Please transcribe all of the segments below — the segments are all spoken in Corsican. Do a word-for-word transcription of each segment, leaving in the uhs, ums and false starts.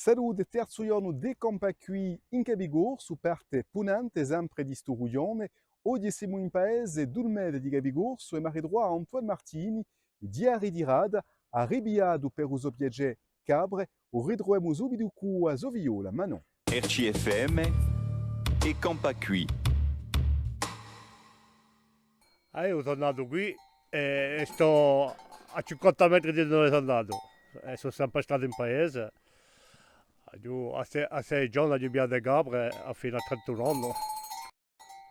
Salute, terzu ghjornu di Campà quì in Capicorsu, parte punente sempre di stu rughjone. Oghje simu in paese d'Olmeta di Capicorsu è m'arritrovu à Antoine Martini, di a ritirata, hà ripigliatu per u so piacè capre, u ritruvemu subitu cù a so figliola, Manon. R C F M è Campà quì. Ah, eiu sò natu quì è, è stò à cinquanta metri di duve sò natu. È sò sempre statu in paese. Aghju, à se-, à sei ghjorni aghju pigliatu e capre, à finu à trentun anni.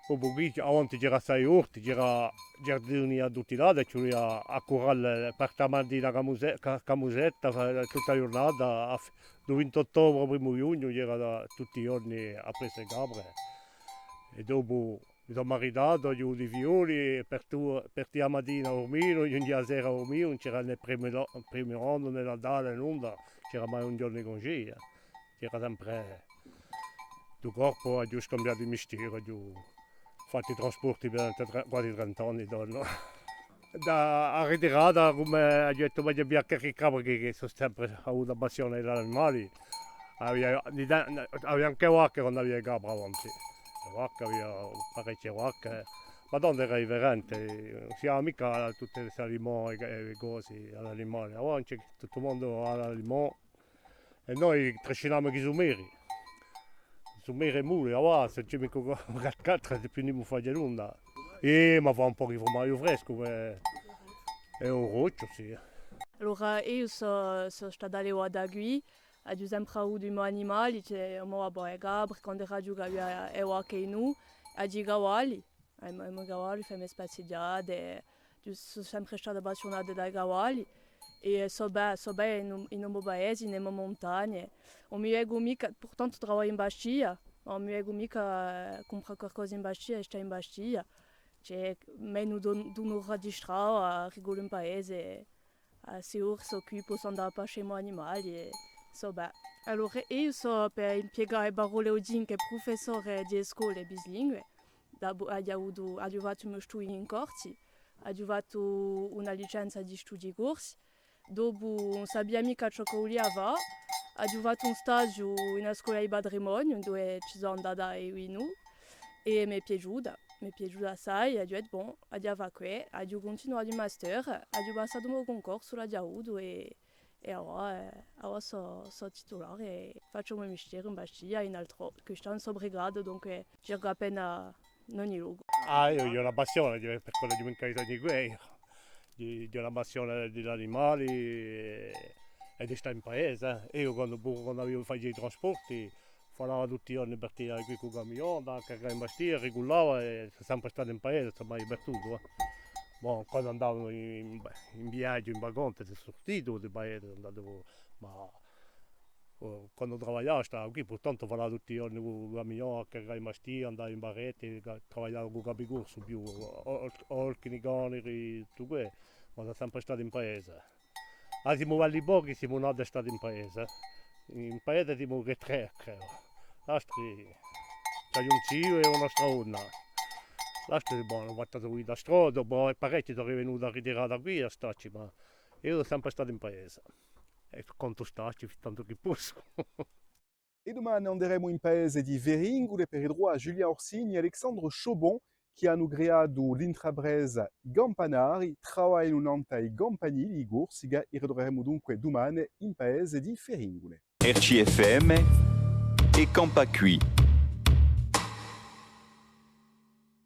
Dopu quì, avanti c'era assai orti, c'era giardini à tutti i lati, ci vulia à curralle, parte a matina camuse-, ca-, camusetta, fà tutta a ghjurnata, à f-, dal vintottu ottobre à u primu ghjugnu, c'era da, tutti i ghjorni à prese e capre. È dopu mi sò maritatu, aghju avutu i figlioli, è partu-, partia a matina à durmì, ghjunghjia a sera à durmì, ùn c'era nè primi lo-, primi annu, nè Natale, nunda, c'era mai un ghjornu di cungè. C'era sempre di colpu, aghju scambiatu di mistieru, aghju fattu i trasporti per tre-, quasi trenta anni torna. Da a ritirata, cum'è aghju dettu, vogliu piglià qualchì capra, chì, chì sò sempre avutu a passione di l'animali. Avia, di ta-, avia ancu e vacche quandu avia e capre avanti. E vacche avia parechje vacche. Ma tandu era differente, ùn si dava micca tutti sti alimenti è, è cosi à l'animali. Avà ùn ci hè, tuttu u mondu hà l'alimenti. È noi trascinemu chì sumeri. Sumeri è muli, avà, s'è ùn ci hè micca qualchì altra, più ùn pudemu fà nunda. Eh, ma fà un pocu di furmagliu frescu, eh, è u brocciu, sì. Allora, eiu sò, sò stata allevata quì, aghju sempre avutu i mo animali, cioè, u mo babbu avia e capre, quandu era ghjovana avia e vacche in u, aghju i cavalli. Avemu, avemu i cavalli, femu e spassighjate, sò sempre stata appassiunata da i cavalli, è sò bè, sò bè in u, in u mo paese, in e mo muntagne. Ùn mi vecu micca, purtantu travagliu in Bastia, ma ùn mi vecu micca, eh, cumprà qualcosa in Bastia è stà in Bastia. Ci hè menu d'un, d'un'ora di strada, rigulu in paese. Ah, sì, ora sò quì, possu andà à pascià i mo animali è sò bè. Allora, eiu sò, per impiegà e parolle ghjinghje, prufessore di e scole bislingue. Da bu-, aghju avutu, aghju fattu i mo studii in Corti, aghju fattu una licenza di studii corsi. Dopu ùn sapia micca ciò ch'o vulia fà, aghju fattu un stagiu in a scola di patrimoniu, induve ci sò andata eiu in u, è m'hè piaciuta. M'hè piaciutu assai, aghju dettu, bon, aghju da fà què, aghju cuntinuatu u master, aghju passatu u mo cuncorsu, l'aghju avutu è, è avà, eh, avà sò, sò titulare è facciu u mo mistieru in Bastia è in altrò. Quist'annu sò brigata, dunque, eh, cercu appena in ogni locu. Ah, eiu, eiu aghju una passione, eiu, per quellu aghju vintu anni quì, eiu. Eiu, eiu aghju una passione di l'animali è, è di stà in paese, eh. Eiu quandu, puru quandu aviu, facia i trasporti, falava tutti i ghjorni, partia quì cù u camion, andava à caricà in Bastia, riculava è sò sempre statu in paese, sò mai partutu, eh. Bon, quandu andavamu in, in viaghju, in vacanze, sò surtitu di paese, sò andatu, ma, eh, quandu travagliava, stava quì, purtantu falava tutti i ghjorni cù u camion à caricà in Bastia, andava in Barretti, ca-, travagliava cù u Capicorsu, più, o-, o-, Olchini, Caniri, tuttu què, ma sò sempre statu in paese. Ah, simu belli pochi, simu nati è stati in paese. In paese simu chè trè, credu. L'altri, ci hè un ziu è una stronna. L'altri, bon, anu fattu a so vita altrò, dopu parechji sò rivenuti à ritirata quì à stacci, ma eiu sò sempre statu in paese. È contu stacci, tantu chì possu. È dumane anderemu in paese di Ferringule per ritruvà Julien Orsini è Alexandre Chaubon, chì anu creatu l'intrapresa I Campanari, travaglianu nant'à i campanili di Corsica, è i ritruveremu dunque dumane in paese di Ferringule. R C F M è Campà quì.